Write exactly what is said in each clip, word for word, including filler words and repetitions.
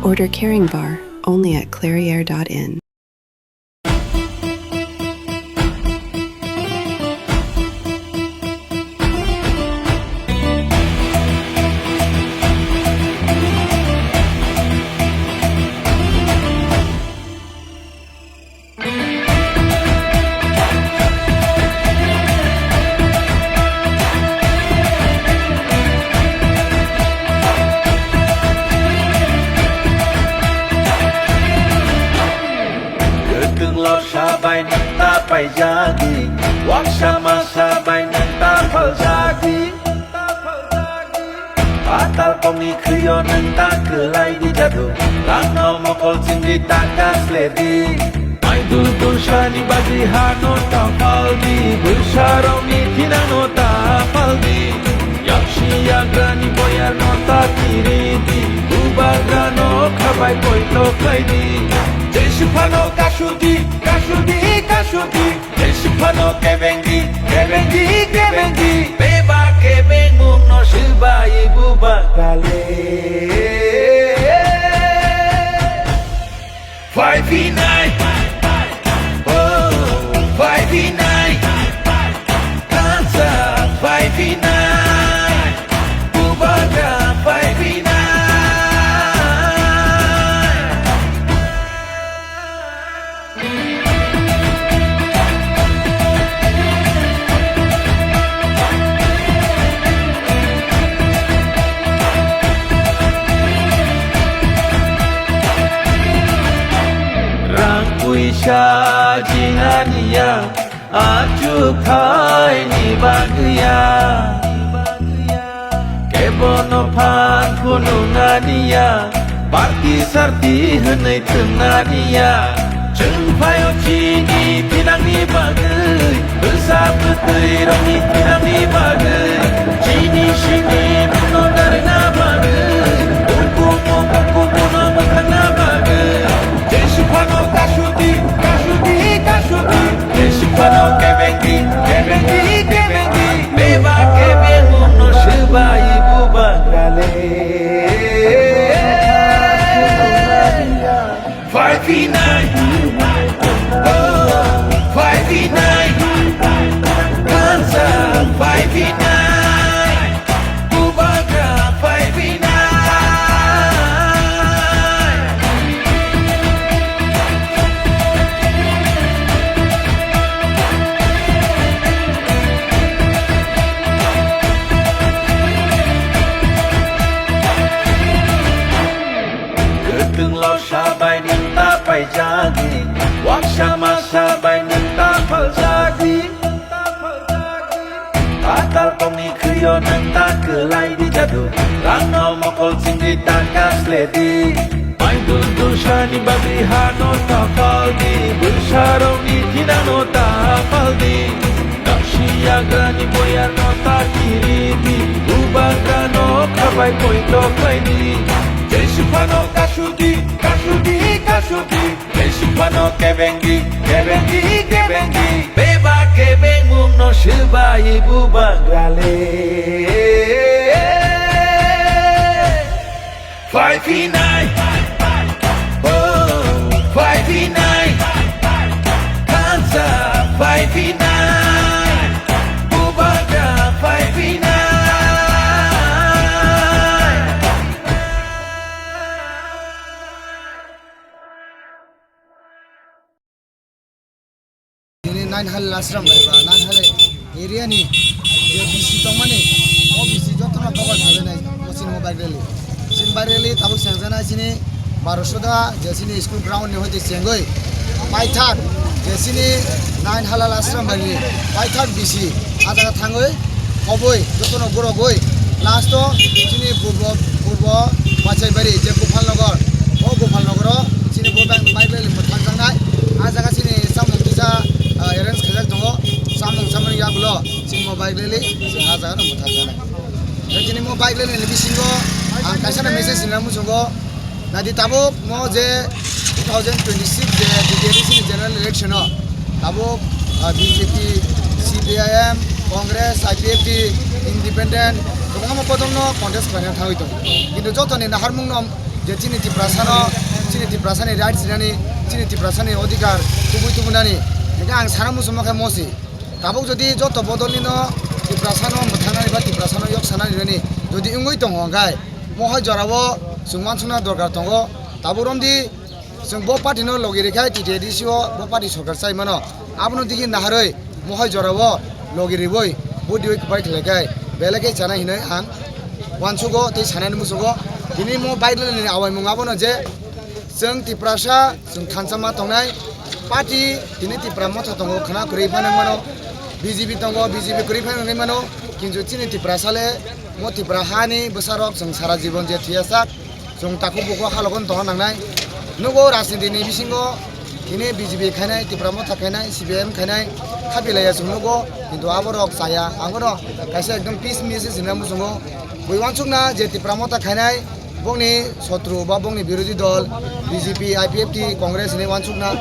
Order Caring Bar, only at clairiere dot in. Kwtwng lorsa bai nwng ta paijagwi, waksa masa bai nwng ta phaljagwi. Patal kokni khwio nwng ta kwlai di jadu, langno mokol chingwi ta kasle di. Maidul tursani bagwi hano ta phaldi, bwsarokni thinangno ta phaldi. Yaksi yagrani boyarno ta kiridi, bubagrano khabai poito khlaidi. Jesu phano kasudi, kasudi, kasudi. Jesu phano kebengdi, kebengdi, kebengdi. Beba kebengmungno swbai bubagrale. Phai phinai, oh, phai phinai, kansa phai phinai, bubagra phai phinai. Rang puisa jinganiya, achukhaini bagwiya. Kebono phan phunuknaniya, party sarti hwnwi thwngna niya. Chwng phaio chini thinangni bagwi, bwsa bwtwi rokni thinangni bagwi. Chini simi buno narwkna bagwi, bukumu bukumu no mwthangna bagwi. Jesu phano kasudi, kasudi, kasudi. Jesu phano kebengdi, kebengdi, kebengdi. Beba kebengmungno swbai bubagrale. Phai phinai, oh, phai phinai, kansa phai phinai, bubagra phai phinai. Kwtwng lorsa bai nwng ta paijagwi, waksa masa bai nwng ta phaljagwi. Patal kokni khwio nwng ta kwlai di jadu, langno mokol chingwi ta kasle di. Maidul dusani bagwi hano ta phaldi, bwsarokni thinangno ta phaldi. Yaksi yagrani boyarno ta kiridi, bubagrano khabai poito khlaidi. Jesu phano kasudi, kasudi, kasudi. Jesu phano kebengdi, kebengdi, kebengdi. Beba kebengmungno swbai bubagrale. Phai phinai, oh, phai phinai, kansa phai phinai, bubagra phai phinai. Nini nine hal last round bai ba, nine hal area ni je B C tongmani, o B C jotono cover khabenai, o chini mobile rally. Chini mobile rally tabuk sengjaknai chini Barosoda, je chini school ground ni hoite chengoi. Paithak, je chini nine hal last round bai ni, paithak B C, a jaga thangoi, Oboi, jotono borok oi. Last o chini purbo, purbo Pachaibari, je Gopalnagar. O Gopalnagar o chini bo bike, bike rally mwthangjaknai. A jaga chini chamung kisa, ah, arrange khaijak tongo. Chamung, chamung yagulo chini bo bike rally, chwng a jaga no mwthangjaknai. Tei chini bo bike rally ni bisingo ang kaisa no message rina muchungo. Naidi tabuk mo je two thousand twenty-six je B J P ni general election o tabuk, ah, B J P, C P I M, Congress, I P F T, independent kwbangma bodolno contest khlaina thangwi tongo. Kintu jotoni naharmungno Je chini Tiprasano, chini Tiprasani rights rinani, chini Tiprasani odhikar tubui tubunani, hingke ang sana muchungma khe mosi. Tabuk jodi joto bodolnino Tiprasano mwthangnani ba Tiprasano yok sanani rani jodi wngwi tongo hwnkhe, mohai jorao chwng wansukna dorkar tongo. Tabuk romdi chwng bo party no logi rikha, T T A D C o bo party sorkar chai mano. Abono digi naharwi mohai jorao logi riwi budi wi kwbai khlai khai belai khe chana hinwi ang wansugo tei sanani musugo. Tini mo baidalni awaimung abono je chwng Tiprasa, chwng thansa ma tongnai party, tini Tipra motha tongo, khna kwrwi phano mano, B J P tongo, B J P kwrwi phano wngwi mano, kintu chini Tiprasa le mo Tipra hani bwsarok chwng sara jibon je thuya sak, chwng takhuk bukhuk halogo tongna nangnai. Nugo rajniti ni bisingo tini B J P khainai, Tipra motha khainai, C P I M khainai, khapi laiya chwng nugo, kintu aborok chaya. Ang bono kaisa ekdom peace message hinwi muchungo. Bui wansukna je Tipra motha khainai, bongni sotru ba bongni birodhi dol B J P, I P F T, Congress hinwi wansukna.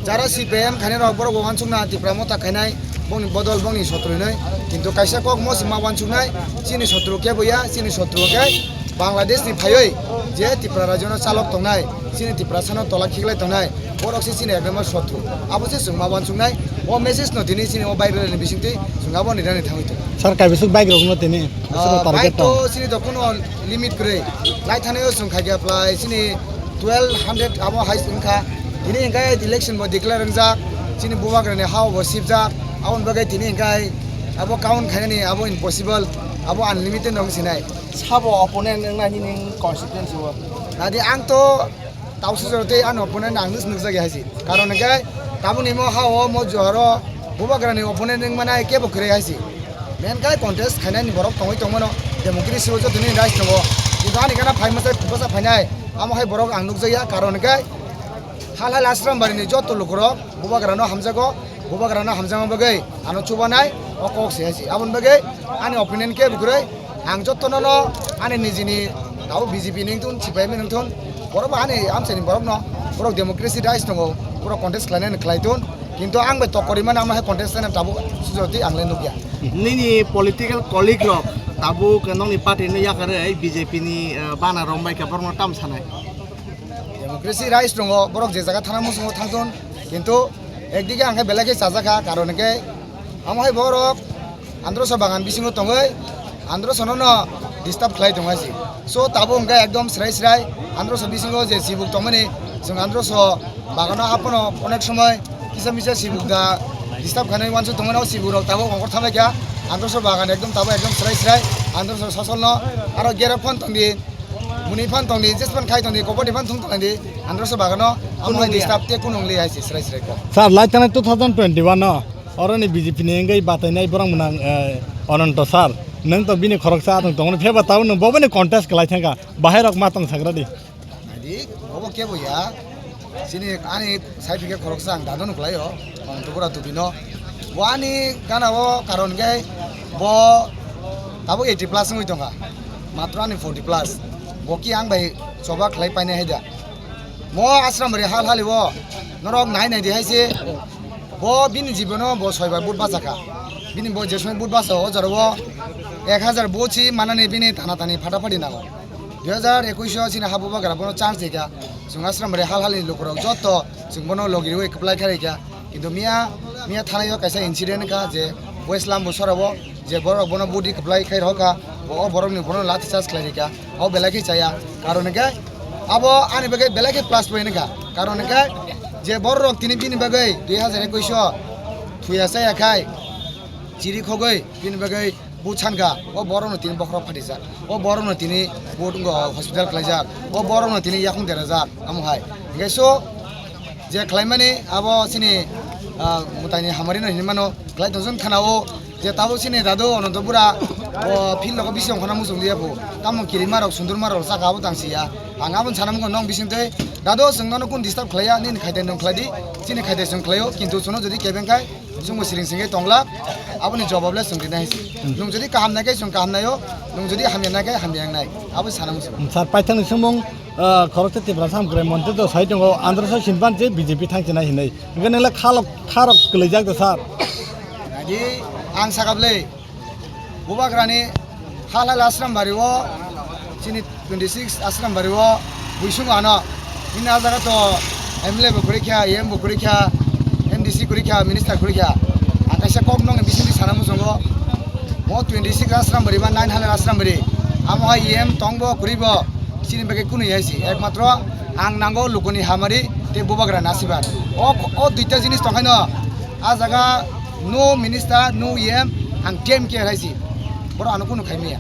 Jara C P I M khainai rok borok bo wansukna Tipra motha khainai, bongni bodol bongni sotru hinwi. Kintu kaisa kok mo se ma wansuknai, chini sotru kebo ya, chini sotru khe Bangladesh ni phaiwi je Tipra rajyo no chalok tongnai, chini Tiprasa no tola khiklai tongnai, borok se chini ekdom sotru. Abo se chwng ma wansuknai, o message no tini chini o viral ni bisingtwi chwng abo ni rani thangwi tongo. Sir, kaibisuk bike rok no tini, bisuk Ah, target bike tong. To chini to kuno limit kwrwi. Lai thani o chwng khaikhe apply chini twelve hundred abo hai wngkha. Tini hwnkhe election bo declare wngjak. Chini bubagrani ha bo sibjak. Aboni bagwi tini hwnkhe abo count khainani abo impossible. Abo unlimited no wng sinai. Sabo opponent wngna nini constituency o? Nadi ang to Tausi jora tei ano opponent ang nus nukjak ya hai si. Karon hwnkhe tabukni mo ha o mo jora o bubagrani opponent wng mano kebo kwrwi hai si. Main khe contest khainani borok tongwi tongmano, democracy o jotoni rights tongo. Kintu ani gana phai masa bwsa phainai amo hai borok ang nukjak ya, karon hwnkhe hal hal Ashram Bari ni joto lukurok bubagrano hamjago, bubagrano hamjakma bagwi ano chubanai o kok se hai si. Aboni bagwi ani opponent kebo kwrwi. Ang jotono no ani nijini abo B J P ni wngthun, C P I M ni wngthun, borok bo ani amchaini borok no, borok democracy rights tongo, borok contest khlainani khlai thun, kintu ang bai tokori mani amo hai contest khlaina tabuk sujoti ang le nukya. Nini political colleague rok tabuk nokni party no yakarwi B J P ni, eh, bana rombai khe borokno tam sanai? Democracy rights tongo, borok je jaga thana muchungo thangthun, kintu ekdige ang khe belai khe chajakha, karon hwnkhe amo hai borok Androso bagan bisingo tongwi Androso no no disturb khlai tongo hai si. So tabuk hwnkhe ekdom srai srai Androso bisingo je sibuk tongmani, chwng Androso bagano abono onek somoi kisa misa sibuk da disturb khainai wansuk tongmani, o sibuk rok tabuk ongkhor thambai kha. Androso bagan ekdom tabuk ekdom srai srai Androso sosol no aro gera phone tongdi. Muni phan tongdi, jes phan khai tongdi, kobor ni phan thung tongdi, andro se bagano, amo hai disturb te kunung li hai se srai srai ko. Sir, lai tanai two thousand twenty-one no, oro ni B J P ni wngwi batainai borok mwnang, eh, Ananto sir. Nwng to bini khoroksa atwng tongo, pheba tabuk nwng bo bini contest kwlai thangkha, bahai rok ma tong sagra di. Naidi, bobo kebo ya. Chini ani side hwnkhe khoroksa ang dado no kwlaio, ang tubura tubino. Bo ani gana o karon hwnkhe bo tabuk eighty plus wngwi tongkha, matro ani forty plus. Bo ki ang bai choba khlai painai hai da. Mo Ashram Bari hal hali o norok nai nai di hai se. Bo bini jibono bo soibar but bachakha. Bini bo je somoi but bacha o jora o ek hajar but si manani bini thana thani phata phati nango. Dui hajar ekush o chini ha bubagra bono chance rikha. Chwng Ashram Bari hal halni lukurok joto chwng bono logi rwi kwplai kha rikha. Kintu miya, miya thanai o kaisa incident wngkha je West Lambu sora o je borok bono budi kwplai khai rokha, bo o borokni bono lathi charge khlai rikha. O belai khe chaya. Karon hwnkhe abo ani bagwi belai khe plus point wngkha. Karon hwnkhe je borok tini bini bagwi dui hajar ekush o thuya chaya khai chiri khogwi bini bagwi Buchanka, o borokno tini bokhorok phatijak, o borokno tini bo wngkha hospital khlaijak, o borokno tini yakung derajak, amo hai. Hingke so, je khlaimani abo chini, ah, mwtaini hamari no hinwi mano, khlai tongchong khana o, je tabuk chini dadu Ananto bura, o field rogo bisi ongkhorna muchung liya bo, tamo kirima rok, sundurma rok saka abo tang siya. Ang abo sana mukha nong bising tei, dadu chwng nono kun disturb khlaiya, nini khaite nwng khlai di, chini khaite chwng khlaio, kintu chwngno jodi kebeng khai, Chwngbo siring singwi tongla, aboni jobab le chwng rinai hai se. Hmm. Nwng jodi kaham nai khe chwng kaham naio, nwng jodi hamya nai khe hamya wngnai. Abo sana muchung. Hmm, sir, paithakni swngmung, ah, khoroksa Tiprasa Hamkrai Montri to sai tongo, Androso Sinphan se B J P thang chinai hinwi. Hwnkhe nwngle khalok, kharok kwlaijak da, sir? Nadi, ang sakap le, Bubagrani hal hal Ashram Bari o Chini twenty six Asrambari o buisung ano. Bini a jaga to M L A bo kwrwi kha, E M bo kwrwi kha, M D C kwrwi kha, minister kwrwi kha. Ang kaisa kok nokni bisingtwi sana muchungo. O twenty six Asrambari ba nine hundred Asrambari. Amo hai E M tongbo kwrwibo. Chini bagwi kunu ya si. Ekmatro ang nango lukuni hamari tei bubagra nasibar. O, o duita jinis tongkhaino a jaga no minister, no E M, ang D M K hai si. Boro ano kunu khaimaya.